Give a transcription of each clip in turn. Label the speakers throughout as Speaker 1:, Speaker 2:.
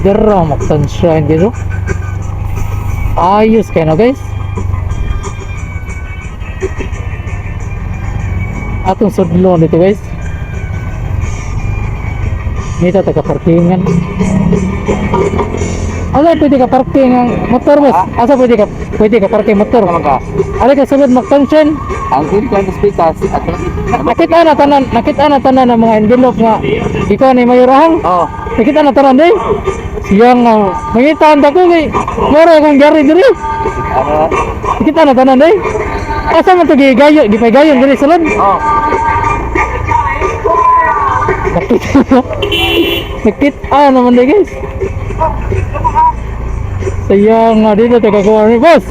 Speaker 1: Dira Mactan Shrine guys, oh. Ayos kayo no, guys. Atong sudlon dito, guys. Dito taga parkingan. Asa pwede ka parking ang motor, boss? Asa pwede ka parking motor?
Speaker 2: Ka.
Speaker 1: Ari ka sulod Mactan Shrine.
Speaker 2: Ang kinkan hospitals at
Speaker 1: Nakita na tanan ang mga envelope nga ikaw ni Mayor Ahong.
Speaker 2: Oh,
Speaker 1: Nakita na tanan day. Siya nga mangita ang dako kay mura akong gari diri.
Speaker 2: Ano?
Speaker 1: Nakita na tanan day. Asa man to gigayo, gipaygayon diri sulod?
Speaker 2: Oh,
Speaker 1: Nakita. Nakita naman day, guys. Sayang nga dito taga kuha ni boss.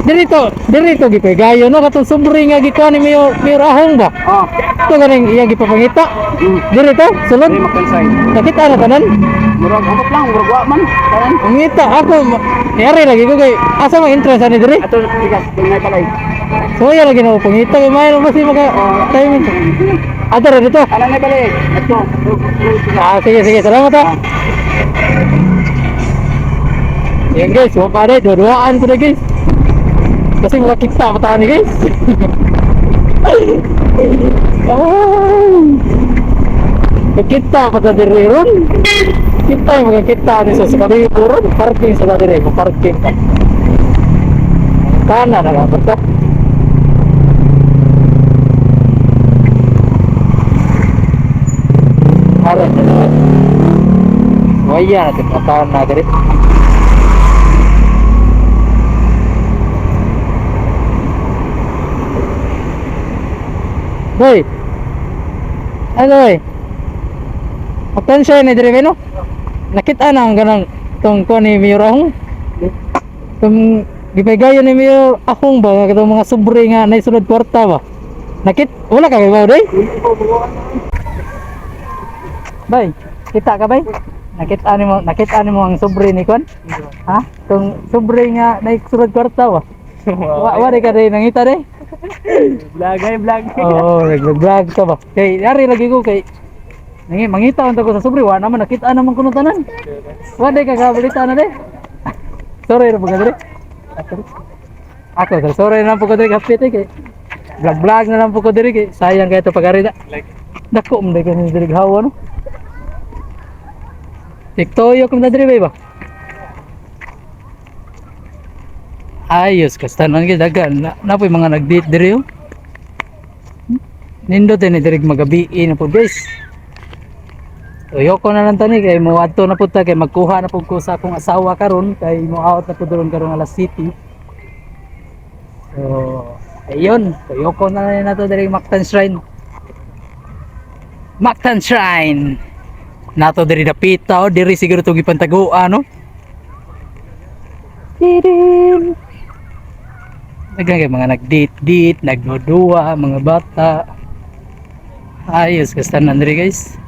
Speaker 1: Diri to gipaygayon no katong sobre nga gikuha ni Mayor Ahong ba?
Speaker 2: Oh.
Speaker 1: Ito ganing iyang gipapangita. Diri to, sulod.
Speaker 2: Dili makansay.
Speaker 1: Nakita na tanan.
Speaker 2: Murag hukop lang, murag wa man. Tanan.
Speaker 1: Pangita ako, yari lagi ko kay asa mang entrance ani diri?
Speaker 2: Ato tigas tunay palay.
Speaker 1: So ya lagi na pangita kay may basi maka timing. Ato ra dito.
Speaker 2: Ana na balay. Ato.
Speaker 1: Ah, sige sige, salamat ah. Yan guys, wa pa rin, duduaan ko na, guys. Kasi makakita pa tayo ni guys. Ay! Nakita pa ta diri ron. Kita yung makakita ni sa kalibo ron. Parking sa diri, parking pa. Kana na lang to. Aron na naman. Waya natin patahan na diri. Boy. Ano boy? Atensya ni diri no? Nakita na ang ganang tong ko ni Mayor Ahong. Tong gipaygayon ni Mayor Ahong ba katong mga sobre nga naisulod kwarta ba? Nakit wala ka kay day? Bay, kita ka bay? Nakita nimo ang sobre ni kon? Ha? Tong sobre nga naisulod kwarta ba? Wa wa di ka day nangita day?
Speaker 2: Vlog ay vlog.
Speaker 1: Oo, nag-vlog ka ba? Kay yari lagi ko kay nangi mangita unta ko sa sobre, wa naman nakita naman kuno tanan. Wa day ka kabalita na day. Sorry ra pagka diri. Ako, sir, sorry na lang po ko diri kapit eh, kay vlog vlog na lang po ko diri kay sayang kay ito pag-ari na. Dako mo day kani diri hawa no. Tiktoyo kum na diri ba? Ayos kastanan kay dagan na, napoy mga nag-date diri oh. Nindot ni diri magabi na po, guys. So yoko na lang tani kay moadto na pud ta kay magkuha na pud ko sa akong asawa karon kay mo out na pud ron karong alas city. So ayun, so yoko na lang nato diri Mactan Shrine. Mactan Shrine. Nato diri dapita oh, diri siguro to gipantaguan no. Tirin. Daghan kay mga nag-date-date, nagduduwa, mga bata. Ayos kastanan diri, guys.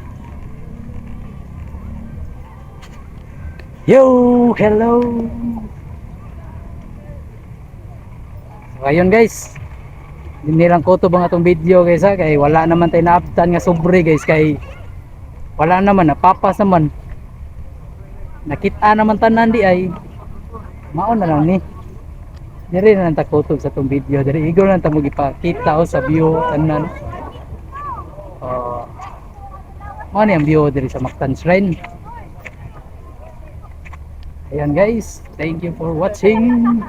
Speaker 1: Yo, hello. So ayun guys. Hindi lang ko to bang atong video, guys, ha kay wala naman tayo naabtan nga sobre, guys, kay wala naman napapas naman. Nakita naman tanan di ay mao na lang ni. Diri na lang ta kutob sa atong video. Diri igor lang ta mo gipakita o sa view tanan. Oh. Mao ni ang view diri sa Mactan Shrine. Ayan guys, thank you for watching.